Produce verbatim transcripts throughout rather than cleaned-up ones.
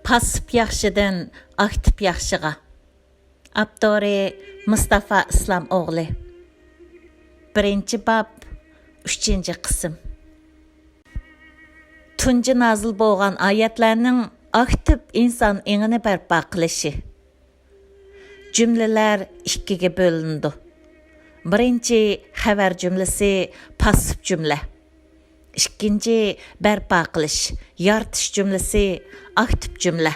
پاسسىپ ياخشىدىن ئاكتىپ ياخشىغا. ئاپتورى مۇستافا ئىسلام ئوغلى. بىرىنچى باب، ئۈچىنچى قىسىم. تۇنجى نازىل بولغان ئايەتلەرنىڭ ئاكتىپ ئىنسان ئېڭىنى بەرپا قىلىشى. جۈملىلەر ئىككىگە بۆلۈنىدۇ. بىرىنچى، خەۋەر جۈملىسى، پاسسىپ جۈملە. ئىككىنچى، بەرپا قىلىش، يارىتىش جۈملىسى، ئاكتىپ جۈملە.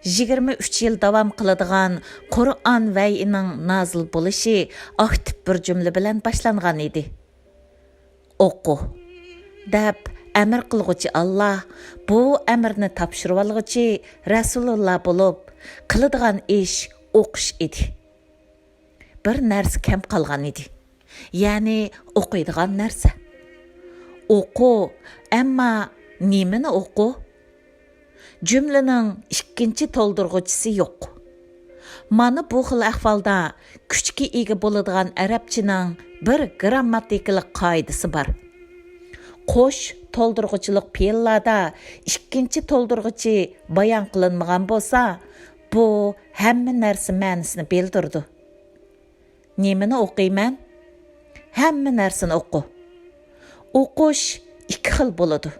يىگىرمە ئۈچ يىل داۋام قىلىدىغان قۇرئان ۋەھيىنىڭ نازىل بولۇشى ئاكتىپ بىر جۈملە بىلەن باشلانغان ئىدى. «ئوقۇ» دەپ ئەمىر قىلغۇچى ئاللا، بۇ ئەمىرنى تاپشۇرۇۋالغۇچى رەسۇلۇللا بولۇپ، قىلىدىغان ئىش ئوقۇش ئىدى. بىر نەرسە كەم قالغان ئىدى. يەنى ئوقۇيدىغان نەرسە. ئوقۇ، ئەمما نېمىنى ئوقۇ؟ جۈملىنىڭ ئىككىنچى تولدۇرغۇچىسى يوق. مانا بۇ خىل ئەھۋالدا كۈچكە ئىگە بولىدىغان ئەرەبچىنىڭ بىر گىرامماتىكىلىق قائىدىسى بار. قوش تولدۇرغۇچىلىق پېئىللاردا ئىككىنچى تولدۇرغۇچى بايان قىلىنمىغان بولسا، بۇ ھەممە نەرسە مەنىسىنى بىلدۈرىدۇ. نېمىنى ئوقۇيمەن؟ ھەممە نەرسىنى ئوقۇ. ئوقۇش ئىككى خىل بولىدۇ.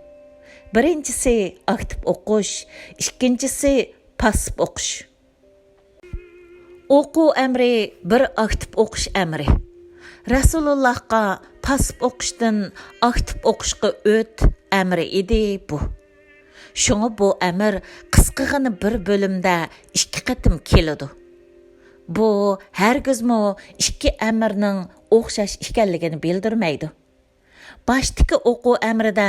بىرىنچىسى ئاكتىپ ئوقۇش، ئىككىنچىسى پاسسىپ ئوقۇش. ئوقۇ ئەمرى بىر ئاكتىپ ئوقۇش ئەمرى. رەسۇلۇللاھقا پاسسىپ ئوقۇشتىن ئاكتىپ ئوقۇشقا ئۆت ئەمرى ئىدى بۇ. شۇڭا بۇ ئەمىر قىسقىغىنە بىر بۆلۈمدە ئىككى قېتىم كېلىدۇ. بۇ ھەرگىزمۇ ئىككى ئەمىرنىڭ ئوخشاش ئىكەنلىكىنى بىلدۈرمەيدۇ. باشتىكى ئوقۇ ئەمرىدە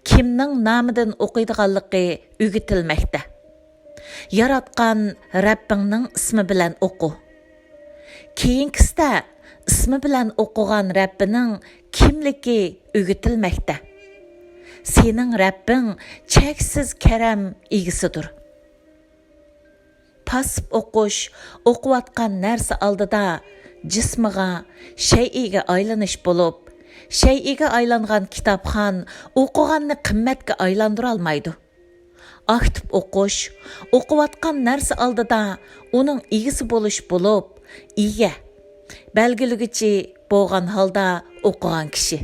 كىمنىڭ نامىدىن ئوقۇيدىغانلىقى ئۆگىتىلمەكتە. ياراتقان رەببىڭنىڭ ئىسمى بىلەن ئوقۇ. كېيىنكىسىدە ئىسمى بىلەن ئوقۇغان رەببىنىڭ كىملىكى ئۆگىتىلمەكتە. سېنىڭ رەببىڭ چەكسىز كەرەم ئىگىسىدۇر. پاسسىپ ئوقۇش، ئوقۇۋاتقان نەرسە ئالدىدا جىسمىغا، شەيئىگە ئايلىنىش بولۇپ، شەيئىگە ئايلانغان كىتابخان ئوقۇغاننى قىممەتكە ئايلاندۇرالمايدۇ. ئاكتىپ ئوقۇش، ئوقۇۋاتقان نەرسە ئالدىدا ئۇنىڭ ئىگىسى بولۇش بولۇپ، ئىگە، بەلگىلىگۈچى بولغان ھالدا ئوقۇغان كىشى.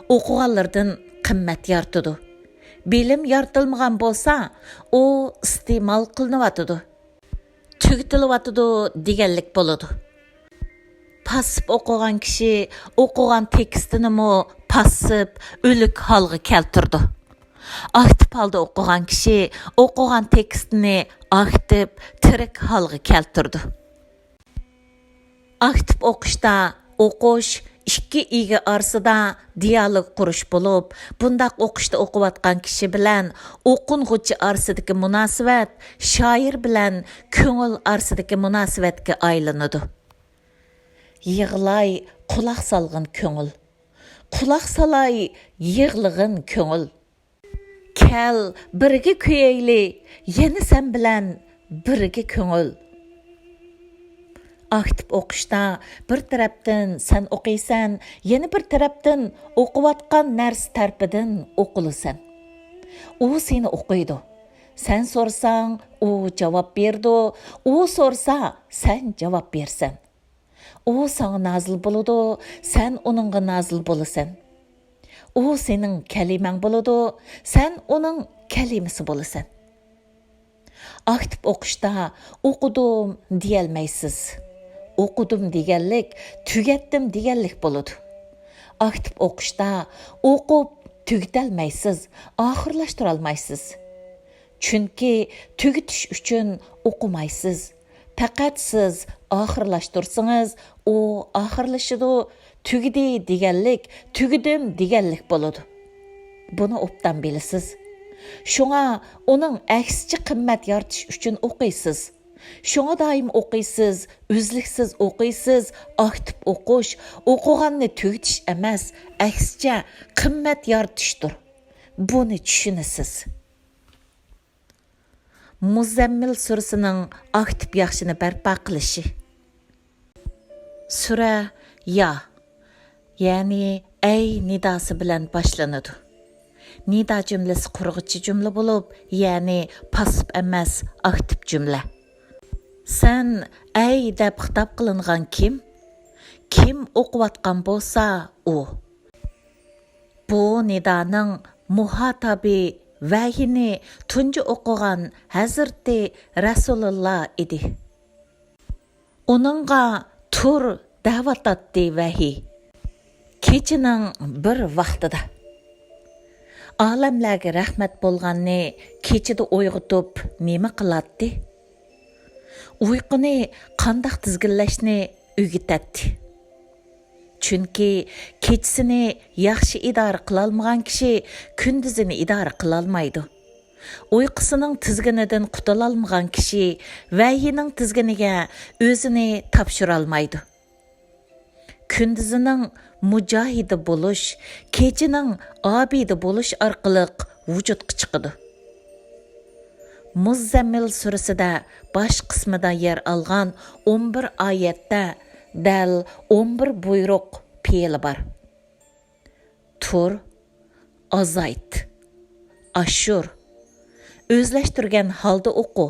ئوقۇغانلىرىدىن قىممەت يارىتىدۇ. بىلىم يارىتىلمىغان بولسا، ئۇ ئىستېمال قىلىنىۋاتىدۇ، تۈگىتىلىۋاتىدۇ دېگەنلىك بولىدۇ. پاسسىپ ئوقۇغان كىشى ئوقۇغان تېكىستىنىمۇ پاسسىپ، ئۆلۈك ھالغا كەلتۈرىدۇ. ئاكتىپ ھالدا ئوقۇغان كىشى ئوقۇغان تېكىستىنى ئاكتىپ، تىرىك ھالغا كەلتۈرىدۇ. ئاكتىپ ئوقۇشتا ئوقۇش ئىككى ئىگە ئارىسىدا دىئالوگ قۇرۇش بولۇپ، بۇنداق ئوقۇشتا ئوقۇۋاتقان كىشى بىلەن ئوقۇنغۇچى ئارىسىدىكى مۇناسىۋەت شائىر بىلەن كۆڭۈل ئارىسىدىكى مۇناسىۋەتكە ئايلىنىدۇ. يىغلاي قۇلاق سالغىن كۆڭۈل، قۇلاق سالاي يىغلىغىن كۆڭۈل. كەل، بىرگە كۆيەيلى، يەنە سەن بىلەن بىرگە كۆڭۈل. ئاكتىپ ئوقۇشتا بىر تەرەپتىن سەن ئوقۇيسەن، يەنە بىر تەرەپتىن ئوقۇۋاتقان نەرسە تەرىپىدىن ئوقۇلىسەن. ئۇ سېنى ئوقۇيدۇ. سەن سورىساڭ، ئۇ جاۋاب بېرىدۇ، ئۇ سورىسا، سەن جاۋاب بېرىسەن. ئۇ ساڭا نازىل بولىدۇ، سەن ئۇنىڭغا نازىل بولىسەن. ئۇ سېنىڭ كەلىمەڭ بولىدۇ، سەن ئۇنىڭ كەلىمىسى بولىسەن. ئاكتىپ ئوقۇشتا «ئوقۇدۇم» دېيەلمەيسىز. «ئوقۇدۇم» دېگەنلىك «تۈگەتتىم» دېگەنلىك بولىدۇ. ئاكتىپ ئوقۇشتا ئوقۇپ تۈگىتەلمەيسىز، ئاخىرلاشتۇرالمايسىز. چۈنكى تۈگىتىش ئۈچۈن ئوقۇمايسىز. پەقەت سىز ئاخىرلاشتۇرسىڭىز، ئۇ ئاخىرلىشىدۇ، تۈگىدى دېگەنلىك تۈگىدىم دېگەنلىك بولىدۇ. بۇنى ئوبدان بىلىسىز. شۇڭا ئۇنىڭ ئەكسىچە قىممەت يارىتىش ئۈچۈن ئوقۇيسىز. شۇڭا دائىم ئوقۇيسىز، ئۈزلۈكسىز ئوقۇيسىز. ئاكتىپ ئوقۇش، ئوقۇغاننى تۈگىتىش ئەمەس، ئەكسىچە قىممەت يارىتىشتۇر. بۇنى چۈشىنىسىز. مۇزەممىل سۈرىسىنىڭ ئاكتىپ ياخشىنى بەرپا قىلىشى. سۈرە يا، يەنى ئەي نىداسى بىلەن باشلىنىدۇ. نىدا جۈملىسى قۇرغۇچى جۈملە بولۇپ، يەنى پاسسىپ ئەمەس، ئاكتىپ جۈملە. سەن ئەي دەپ خىتاب قىلىنغان كىم؟ كىم ئوقۇۋاتقان بولسا، ئۇ. بۇ نىدانىڭ مۇھاتابى ۋەھىينى تۇنجى ئوقۇغان ھەزرىتى رەسۇلۇللا ئىدى. ئۇنىڭغا تۇر دەۋاتاتتى ۋەھىي. كېچىنىڭ بىر ۋاقتىدا. ئالەملەرگە رەھمەت بولغاننى كېچىدە ئويغىتىپ نېمە قىلاتتى؟ ئۇيقۇنى قانداق تىزگىنلەشنى ئۆگىتەتتى. چۈنكى كېچىسىنى ياخشى ئىدارە قىلالمىغان كىشى كۈندۈزىنى ئىدارە قىلالمايدۇ. ئۇيقۇسىنىڭ تىزگىنىدىن قۇتۇلالمىغان كىشى ۋەھىينىڭ تىزگىنىگە ئۆزىنى تاپشۇرالمايدۇ. كۈندۈزىنىڭ مۇجاھىدە بولۇش، كېچىنىڭ ئابىدە بولۇش ئارقىلىق ۋۇجۇدقا چىقىدۇ. مۇززەممىل سۈرىسىدە باش قىسمىدا يەر ئالغان ئون بىر ئايەتتە دەل ئون بىر بۇيرۇق پېئىلى بار. تۇر، ئازايت، ئاشۇر، ئۆزلەشتۈرگەن ھالدا ئوقۇ.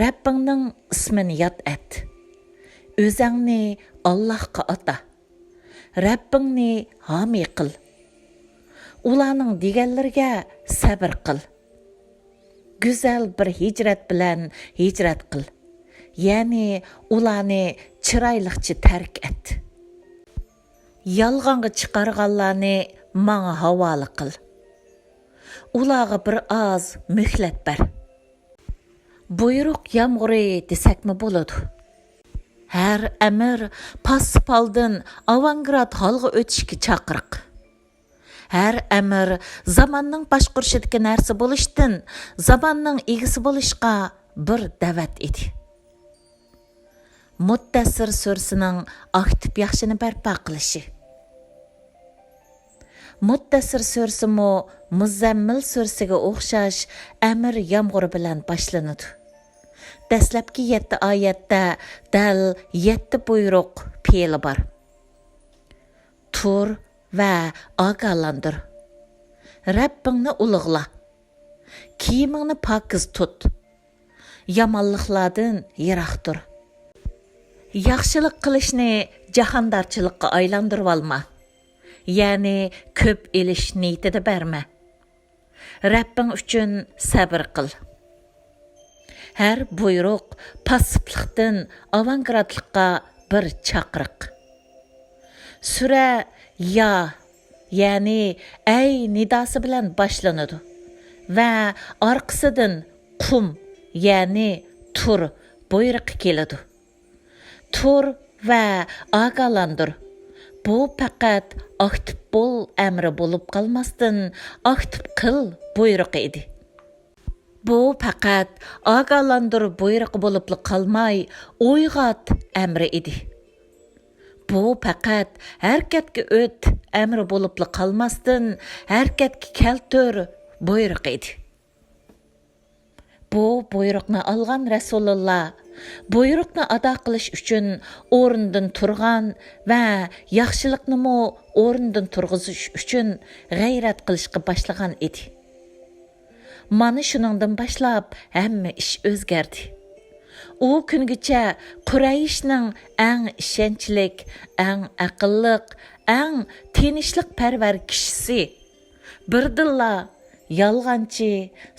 رەببىڭنىڭ ئىسمىنى ياد ئەت. ئۆزەڭنى ئاللاھقا ئاتا. رەببىڭنى ھامىي قىل. ئۇلارنىڭ دېگەنلىرىگە سەۋر قىل. گۈزەل بىر ھىجرەت بىلەن ھىجرەت قىل. يەنى ئۇلارنى چىرايلىقچە تەرك ئەت. يالغانغا چىقارغانلارنى ماڭا ھاۋالە قىل. ئۇلارغا بىر ئاز مۆھلەت بەر. بۇيرۇق يامغۇرى دېسەكمۇ بولىدۇ. ھەر ئەمىر پاسسىپ ھالدىن ئاۋانگراد ھالغا ئۆتۈشكە چاقىرىق. ھەر ئەمىر زاماننىڭ باشقۇرۇشىدىكى نەرسە بولۇشتىن زاماننىڭ ئىگىسى بولۇشقا بىر دەۋەت ئىدى. مۇددەسسىر سۈرىسىنىڭ ئاكتىپ ياخشىنى بەرپا قىلىشى. مۇددەسسىر سۈرىسىمۇ مۇزەممىل سۈرىسىگە ئوخشاش ئەمىر يامغۇرى بىلەن باشلىنىدۇ. دەسلەپكى يەتتە ئايەتتە دەل يەتتە بۇيرۇق پېئىلى بار. تۇر ۋە ئاگاھلاندۇر. رەببىڭنى ئۇلۇغلا. كىيىمىڭنى پاكىز تۇت. يامانلىقلاردىن يىراق تۇر. ياخشىلىق قىلىشنى جاھاندارچىلىققا ئايلاندۇرۇۋالما. يەنى كۆپ ئېلىش نىيىتىدە بەرمە. رەببىڭ ئۈچۈن سەۋر قىل. ھەر بۇيرۇق پاسسىپلىقتىن ئاۋانگرادلىققا بىر چاقىرىق. سۈرە يا، يەنى ئەي نىداسى بىلەن باشلىنىدۇ ۋە ئارقىسىدىن قۇم، يەنى تۇر بۇيرۇقى كېلىدۇ. تۇر ۋە ئاگاھلاندۇر. بۇ پەقەت ئاكتىپ بول ئەمرى بولۇپ قالماستىن، ئاكتىپ قىل بۇيرۇقى ئىدى. بۇ پەقەت ئاگاھلاندۇر بۇيرۇقى بولۇپلا قالماي، ئويغات ئەمرى ئىدى. بۇ پەقەت ھەرىكەتكە ئۆت ئەمرى بولۇپلا قالماستىن، ھەرىكەتكە كەلتۈر بۇيرۇقى ئىدى. بۇ بۇيرۇقنى ئالغان رەسۇلۇللا بۇيرۇقنى ئادا قىلىش ئۈچۈن ئورنىدىن تۇرغان ۋە ياخشىلىقنىمۇ ئورنىدىن تۇرغۇزۇش ئۈچۈن غەيرەت قىلىشقا باشلىغان ئىدى. مانا شۇنىڭدىن باشلاپ ھەممە ئىش ئۆزگەردى. ئۇ كۈنگىچە قۇرەيشنىڭ ئەڭ ئىشەنچلىك، ئەڭ ئەقىللىق، ئەڭ تىنچلىقپەرۋەر كىشىسى، بىردىنلا يالغانچى،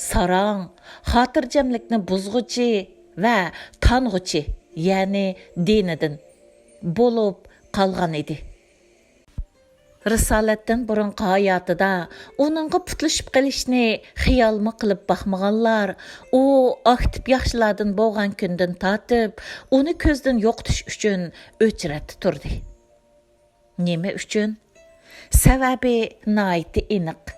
ساراڭ، خاتىرجەملىكنى بۇزغۇچى ۋە تانغۇچى، يەنى دىنىدىن بولۇپ قالغان ئىدى. رىسالەتتىن بۇرۇنقى ھاياتىدا ئۇنىڭغا پۇتلىشىپ قېلىشنى خىيالمۇ قىلىپ باقمىغانلار، ئۇ ئاكتىپ ياخشىلاردىن بولغان كۈندىن تارتىپ، ئۇنى كۆزدىن يوقىتىش ئۈچۈن ئۆچرەتتە تۇردى. نېمە ئۈچۈن؟ سەۋەبى ناھايىتى ئېنىق.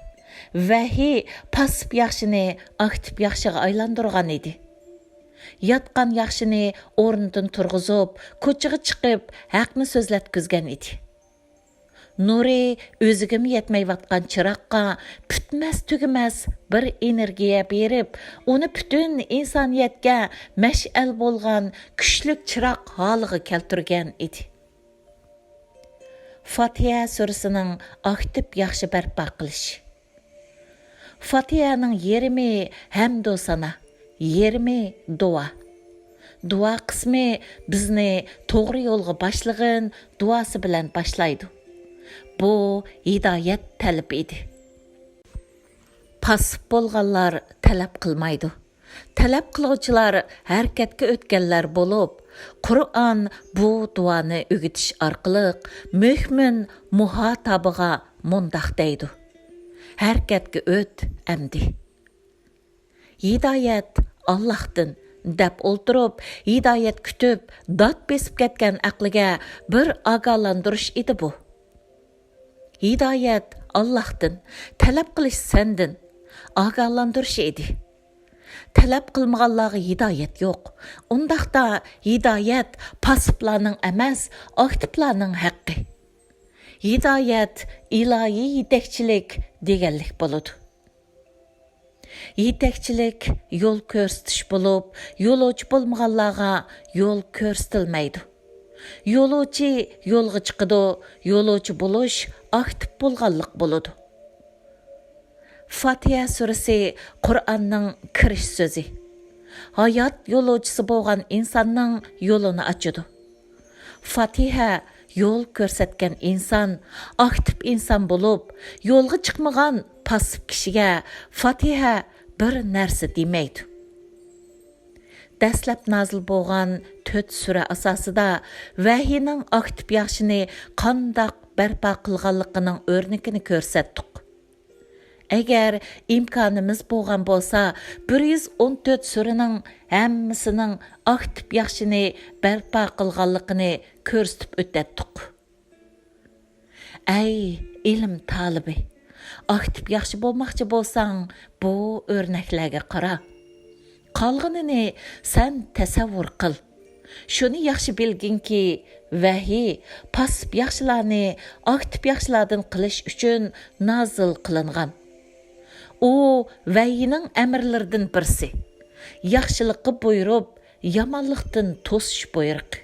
ۋەھىي پاسسىپ ياخشىنى ئاكتىپ ياخشىغا ئايلاندۇرغان ئىدى. ياتقان ياخشىنى ئورنىدىن تۇرغۇزۇپ، كوچىغا چىقىپ، ھەقنى سۆزلەتكۈزگەن ئىدى. نۇرى ئۆزىگىمۇ يەتمەيۋاتقان چىراغقا پۈتمەس-تۈگىمەس بىر ئېنېرگىيە بېرىپ، ئۇنى پۈتۈن ئىنسانىيەتكە مەشئەل بولغان كۈچلۈك چىراغ ھالىغا كەلتۈرگەن ئىدى. فاتىھە سۈرىسىنىڭ ئاكتىپ ياخشى بەرپا قىلىشى. فاتىھەنىڭ يېرىمى ھەمدۇسانا، يېرىمى دۇئا. دۇئا قىسمى بىزنى توغرا يولغا باشلىغىن دۇئاسى بىلەن باشلايدۇ. بۇ ھىدايەت تەلىپى ئىدى. پاسسىپ بولغانلار تەلەپ قىلمايدۇ. تەلەپ قىلغۇچىلار ھەرىكەتكە ئۆتكەنلەر بولۇپ، قۇرئان بۇ دۇئانى ئۆگىتىش ئارقىلىق مۆھمىن مۇھاتابىغا مۇنداق دەيدۇ: «ھەرىكەتكە ئۆت ئەمدى.» «ھىدايەت ئاللاھتىن» دەپ ئولتۇرۇپ، ھىدايەت كۈتۈپ، دات بېسىپ كەتكەن ئەقلىگە بىر ئاگاھلاندۇرۇش ئىدى بۇ. «ھىدايەت ئاللاھتىن، تەلەپ قىلىش سەندىن» ئاگاھلاندۇرۇش ئىدى. تەلەپ قىلمىغانلارغا ھىدايەت يوق. ئۇنداقتا ھىدايەت پاسسىپلارنىڭ ئەمەس، ئاكتىپلارنىڭ ھەققى. ھىدايەت ئىلاھىي يېتەكچىلىك دېگەنلىك بولىدۇ. يېتەكچىلىك يول كۆرسىتىش بولۇپ، يولۇچى بولمىغانلارغا يول كۆرسىتىلمەيدۇ. يولۇچى يولغا چىقىدۇ، يولۇچى بولۇش ئاكتىپ بولغانلىق بولىدۇ. فاتىھە سۈرىسى قۇرئاننىڭ كىرىش سۆزى. ھايات يولۇچىسى بولغان ئىنساننىڭ يولىنى ئاچىدۇ. فاتىھە يول كۆرسەتكەن ئىنسان، ئاكتىپ ئىنسان بولۇپ، يولغا چىقمىغان پاسسىپ كىشىگە فاتىھە بىر نەرسە دېمەيدۇ. دەسلەپ نازىل بولغان تۆت سۈرە ئاساسىدا ۋەھىينىڭ ئاكتىپ ياغىشىنى قانداق بەرپا قىلغانلىقىنىڭ ئۆرنىكىنى كۆرسەتتۇق. ئەگەر ئىمكانىمىز بولغان بولسا، بىر يۈز ئون تۆت سۈرىنىڭ ھەممىسىنىڭ ئاكتىپ ياغىشىنى بەرپا قىلغانلىقىنى كۆرسىتىپ ئۆتەتتۇق. ئەي ئىلىم تالىبى! ئاكتىپ ياغىشى بولماقچى بولساڭ، بۇ ئۆرنەكلەرگە قارا. قالغىنىنى سەن تەسەۋۋۇر قىل. شۇنى ياخشى بىلگىنكى، ۋەھىي پاسسىپ ياخشىلارنى ئاكتىپ ياخشىلاردىن قىلىش ئۈچۈن نازىل قىلىنغان. ئۇ ۋەھىينىڭ ئەمىرلىرىدىن بىرسى. ياخشىلىققا بۇيرۇپ، يامانلىقتىن توسۇش بۇيرۇقى.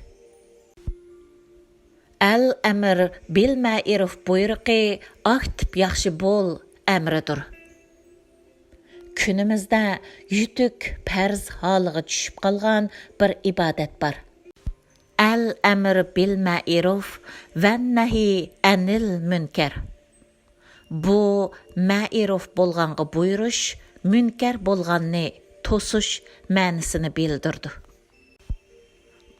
ئەل ئەمر بىل مەئرۇف بۇيرۇقى ئاكتىپ ياخشى بول ئەمرىدۇر. كۈنىمىزدە يۈتۈك پەرز ھالىغا چۈشۈپ قالغان بىر ئىبادەت بار. ئەل ئەمر بىل مەئرۇف ۋەن نەھى ئەنىل مۇنكەر. بۇ مەئرۇف بولغانغا بۇيرۇش، مۇنكەر بولغاننى توسۇش مەنىسىنى بىلدۈرىدۇ.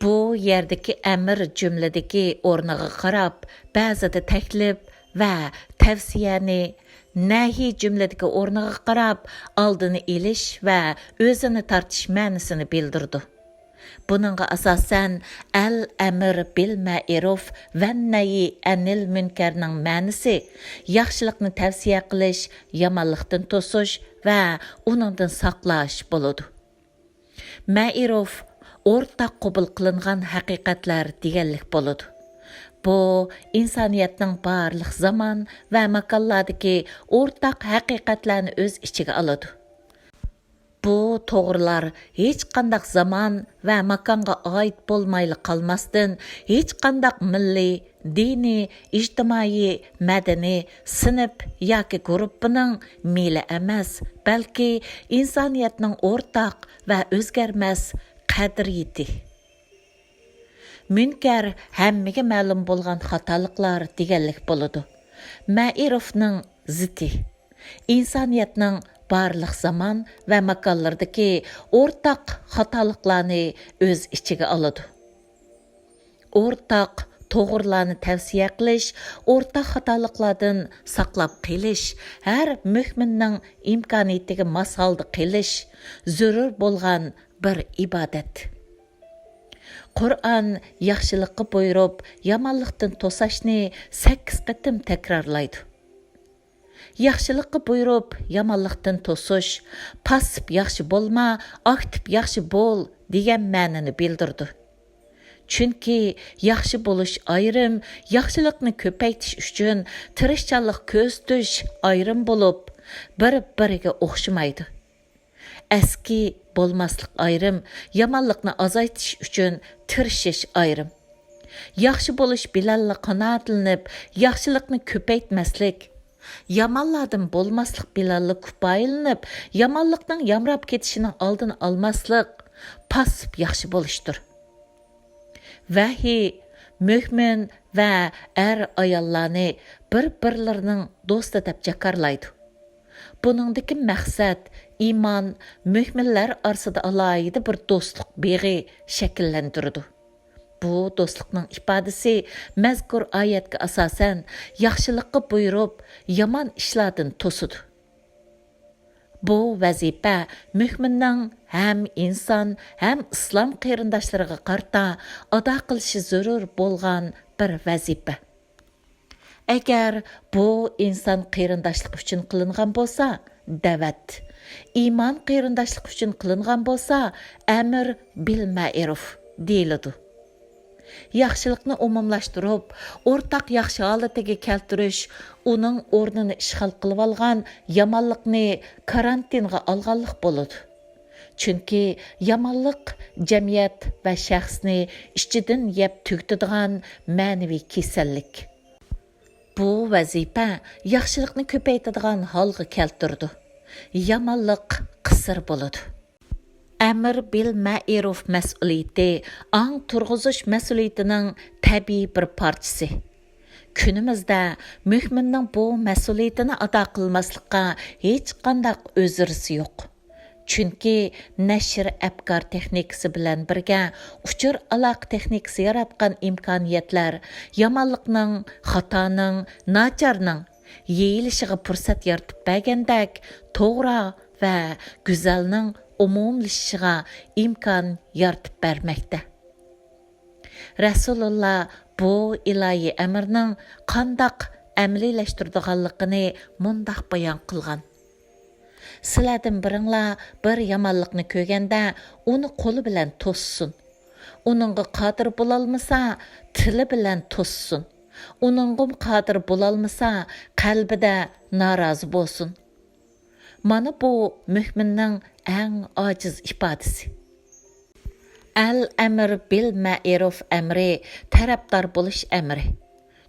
بۇ يەردىكى ئەمر جۈملىدىكى ئورنىغا قاراپ، بەزىدە تەكلىپ ۋە تەۋسىيەنى، نەھىي جۈملىدىكى ئورنىغا قاراپ، ئالدىنى ئېلىش ۋە ئۆزىنى تارتىش مەنىسىنى بىلدۈرىدۇ. بۇنىڭغا ئاساسەن، ئەل ئەمر بىل مەئرۇف ۋەن نەھى ئەنىل مۇنكەرنىڭ مەنىسى ياخشىلىقنى تەۋسىيە قىلىش، يامانلىقتىن توسۇش ۋە ئۇنىڭدىن ساقلاش بولىدۇ. مەئرۇف ئورتاق قوبۇل قىلىنغان ھەقىقەتلەر دېگەنلىك بولىدۇ. بۇ ئىنسانىيەتنىڭ بارلىق زامان ۋە ماكانلاردىكى ئورتاق ھەقىقەتلەرنى ئۆز ئىچىگە ئالىدۇ. بۇ توغرىلار ھېچقانداق زامان ۋە ماكانغا ئائىت بولمايلا قالماستىن، ھېچقانداق مىللىي، دىنىي، ئىجتىمائىي، مەدەنىي سىنىپ ياكى گۇرۇپپىنىڭ مېلى ئەمەس، بەلكى ئىنسانىيەتنىڭ ئورتاق ۋە ئۆزگەرمەس قەدرىيىتى. مۇنكەر ھەممىگە مەلۇم بولغان خاتالىقلار دېگەنلىك بولىدۇ. مەئرۇفنىڭ زىتى. ئىنسانىيەتنىڭ بارلىق زامان ۋە ماكانلىرىدىكى ئورتاق خاتالىقلارنى ئۆز ئىچىگە ئالىدۇ. ئورتاق توغرىلارنى تەۋسىيە قىلىش، ئورتاق خاتالىقلاردىن ساقلاپ قېلىش، ھەر مۆمىننىڭ ئىمكانىيىتىگە ماس ھالدا قىلىش زۆرۈر بولغان بىر ئىبادەت. قۇرئان ياخشىلىققا بۇيرۇپ، يامانلىقتىن توساشنى سەككىز قېتىم تەكرارلايدۇ. ياخشىلىققا بۇيرۇپ، يامانلىقتىن توسۇش، پاسسىپ ياخشى بولما، ئاكتىپ ياخشى بول دېگەن مەنىنى بىلدۈرىدۇ. چۈنكى ياخشى بولۇش ئايرىم، ياخشىلىقنى كۆپەيتىش ئۈچۈن تىرىشچانلىق كۆرسىتىش ئايرىم بولۇپ، بىر-بىرىگە ئوخشىمايدۇ. ئەسكى بولماسلىق ئايرىم، يامانلىقنى ئازايتىش ئۈچۈن تىرىشىش ئايرىم. ياخشى بولۇش بىلەنلا قانائەتلىنىپ، ياخشىلىقنى كۆپەيتمەسلىك، يامانلاردىن بولماسلىق بىلەنلا كۇپايىلىنىپ، يامانلىقنىڭ يامراپ كېتىشىنىڭ ئالدىنى ئالماسلىق پاسسىپ ياخشى بولۇشتۇر. ۋەھىي مۆمىن ۋە ئەر-ئاياللارنى بىر-بىرلىرىنىڭ دوستى دەپ جاكارلايدۇ. بۇنىڭدىكى مەقسەت ئىمان مۆمىنلەر ئارىسىدا ئالاھىدە بىر دوستلۇق بېغى شەكىللەندۈرىدۇ. بۇ دوستلۇقنىڭ ئىپادىسى مەزكۇر ئايەتكە ئاساسەن ياخشىلىققا بۇيرۇپ، يامان ئىشلاردىن توسىدۇ. بۇ ۋەزىپە مۆمىننىڭ ھەم ئىنسان، ھەم ئىسلام قېرىنداشلىرىغا قارىتا ئادا قىلىشى زۆرۈر بولغان بىر ۋەزىپە. ئەگەر بۇ ئىنسان قېرىنداشلىقى ئۈچۈن قىلىنغان بولسا، دەۋەت، ئىمان قېرىنداشلىقى ئۈچۈن قىلىنغان بولسا، ئەمر بىل مەئرۇف دېيىلىدۇ. ياخشىلىقنى ئومۇملاشتۇرۇپ، ئورتاق ياخشى ھالىتىگە كەلتۈرۈش ئۇنىڭ ئورنىنى ئىشغال قىلىۋالغان يامانلىقنى كارانتىنغا ئالغانلىق بولىدۇ. چۈنكى يامانلىق جەمئىيەت ۋە شەخسنى ئىچىدىن يەپ تۈگىتىدىغان مەنىۋى كېسەللىك. بۇ ۋەزىپە ياخشىلىقنى كۆپەيتىدىغان ھالغا كەلتۈرىدۇ. يامانلىق قىسىر بولىدۇ. ئەمر بىل مەئرۇف مەسئۇلىيىتى ئاڭ تۇرغۇزۇش مەسئۇلىيىتىنىڭ تەبىئىي بىر پارچىسى. كۈنىمىزدە مۆمىننىڭ بۇ مەسئۇلىيىتىنى ئادا قىلماسلىققا ھېچقانداق ئۆزرىسى يوق. چۈنكى نەشر ئەپكار تېخنىكىسى بىلەن بىرگە ئۇچۇر ئالاقە تېخنىكىسى ياراتقان ئىمكانىيەتلەر يامانلىقنىڭ، خاتانىڭ، ناچارنىڭ يېيىلىشىغا پۇرسەت يارىتىپ بەرگەندەك، توغرا ۋە گۈزەلنىڭ ئومۇملىشىشىغا ئىمكان يارىتىپ بەرمەكتە. رەسۇلۇللا بۇ ئىلاھىي ئەمرنىڭ قانداق ئەمەلىيلەشتۈرىدىغانلىقىنى مۇنداق بايان قىلغان: سىلەردىن بىرىڭلار بىر يامانلىقنى كۆرگەندە، ئۇنى قولى بىلەن توسسۇن. ئۇنىڭغا قادىر بولالمىسا، تىلى بىلەن توسسۇن. ئۇنىڭغىمۇ قادىر بولالمىسا، قەلبىدە نارازى بولسۇن. مانا بۇ مۆمىننىڭ ئەڭ ئاجىز ئىپادىسى. ئەل ئەمر بىل مەئرۇف ئەمرى تەرەپدار بولۇش ئەمرى.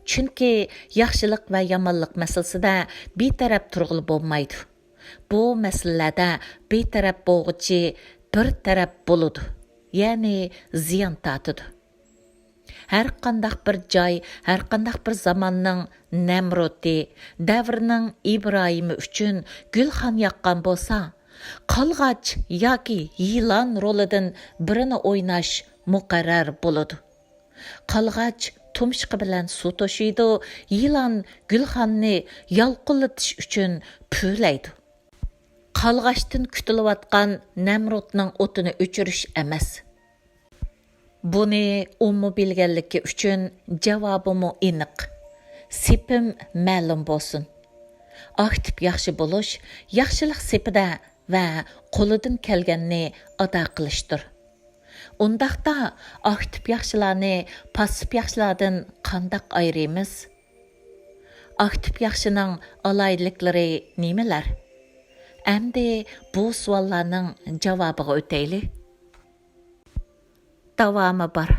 چۈنكى ياخشىلىق ۋە يامانلىق مەسىلىسىدە بىتەرەپ تۇرغىلى بولمايدۇ. بۇ مەسىلىلەردە بىتەرەپ بولغۇچى بىر تەرەپ بولىدۇ، يەنى زىيان تارتىدۇ. ھەرقانداق بىر جاي، ھەرقانداق بىر زاماننىڭ نەمرۇتى، دەۋرنىڭ ئىبراھىمى ئۈچۈن گۈلخان ياققان بولسا، قالغاچ ياكى يىلان رولىدىن بىرىنى ئويناش مۇقەررەر بولىدۇ. قالغاچ تۇمشۇقى بىلەن سۇ توشۇيدۇ، يىلان گۈلخاننى يالقۇنلىتىش ئۈچۈن پۈۋلەيدۇ. قالغاچتىن كۈتۈلۈۋاتقان نەمرۇتنىڭ ئوتىنى ئۆچۈرۈش ئەمەس. بۇنى ئۇمۇ بىلگەنلىكى ئۈچۈن جاۋابىمۇ ئېنىق. سېپىم مەلۇم بولسۇن. ئاكتىپ ياخشى بولۇش ياخشىلىق سېپىدە ۋە قولىدىن كەلگەننى ئادا قىلىشتۇر. ئۇنداقتا ئاكتىپ ياخشىلارنى پاسسىپ ياخشىلاردىن قانداق ئايرىيمىز؟ ئاكتىپ ياخشىنىڭ ئالاھىدىلىكلىرى نېمىلەر؟ ئەمدى بۇ سوئاللارنىڭ جاۋابىغا ئۆتەيلى. داۋامى بار.